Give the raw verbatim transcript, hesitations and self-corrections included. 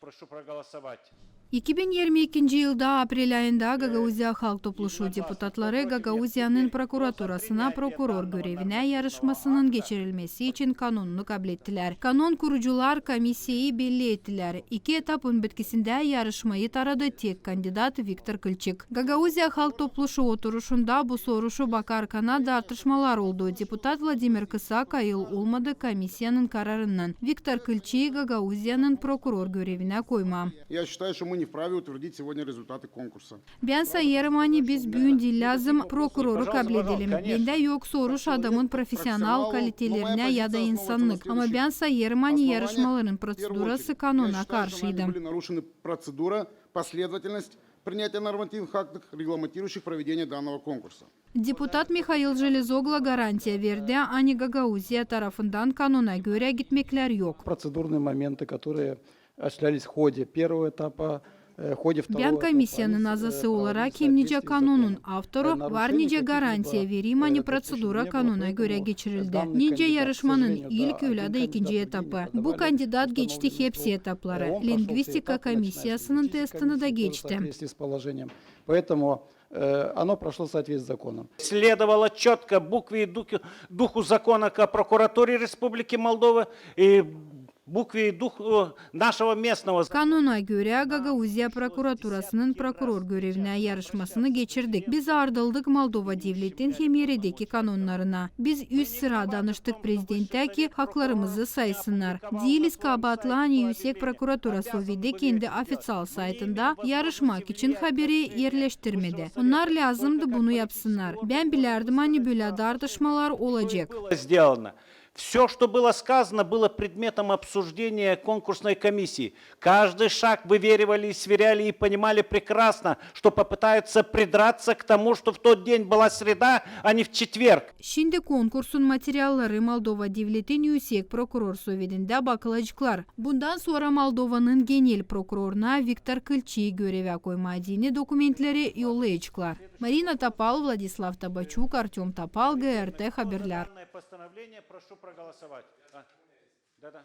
Прошу проголосовать. İki bin irmi ikinci yılda aprel ayında Gagauziya Halk Topluşu deputatları Gagauziyanın prokuraturasına prokuror görevinä yarışmasının geçirilmesi için kanonunu kablettilär. Kanon kurucular komissiyayı belli ettilär. İki etapın bitkisindä yarışmayı taradı tek kandidat Viktor Kılçık. Gagauziya Halk Topluşu oturuşunda bu soruşu bakarkana dartışmalar oldu. Deputat Vladimir Kısa kayıl olmadı komissiyanın kararından Viktor Kılçıı Gagauziyanın prokuror görevinä koymaa. Я считаю, что мы не вправе утвердить сегодня результаты конкурса. Bän sayêrım, ani biz büün diil lääzım prokuroru kabledelim. Bendä yok soruş adamın profesional kalitelerinä ya da insannık. Ama bän sayêrım, ani yarışmaların proţedurası kanona karşıydı. Были нарушены процедура, последовательность принятия нормативных актов, регламентирующих проведение данного конкурса. Deputat Mihail Jelezoglo garantiya verdi, ani Gagauziya tarafından kanona görä gitmeklär yok. Процедурные моменты, которые осуществлялись в ходе первого этапа, э, в ходе второго этапа. Bän komissiyanın azası olarak hem nicä kanonun avtoru var nicä garantiya vereyim, ani proţedura kanona görä geçirildi. Nicä yarışmanın ilk, ölä da ikinci etapı. Bu kandidat geçti hepsi etapları. Lingvistika komissiyasının testini dä geçti. Поэтому, э, оно прошло в соответствии с законом. Следовало чётко букве и духу, духу закона о прокуратуре Республики Молдова и букве и духу нашего местного. Kanona görä, Gagauziya prokuraturasının prokuror görevinä yarışmasını geçirdik. Biz aardıldık Moldova devletin hem eredeki kanonnarına. Biz üst sıra danıştık prezidentä, ki haklarımızı saysınnar. Diiliz kabaatlı, ani Üüsek prokuratura Soveti kendi ofiţial saytında yarışmak için haberi erleştirmedi. Onnar lääzımdı bunu yapsınnar. Bän bilärdim, ani bölä dartışmalar olacek. Было сделано. Всё, что было сказано, было предметом обсуждения конкурсной комиссии. Каждый шаг выверивали и сверяли, и понимали прекрасно, что попытаются придраться к тому, что в тот день была среда, а не в четверг. Şindi konkursun materialları Moldova devletin Üüsek prokuror sovetindä bakılaceklar. Bundan sora Moldovanın genel prokuroruna Viktor Kılçıı görevä koymaa deyni dokumentleri yollayaceklar. Marina Topal, Vladislav Tabaçuk, Artöm Topal, G R T Haberlär. Данное постановление, прошу проголосовать. А, да-да.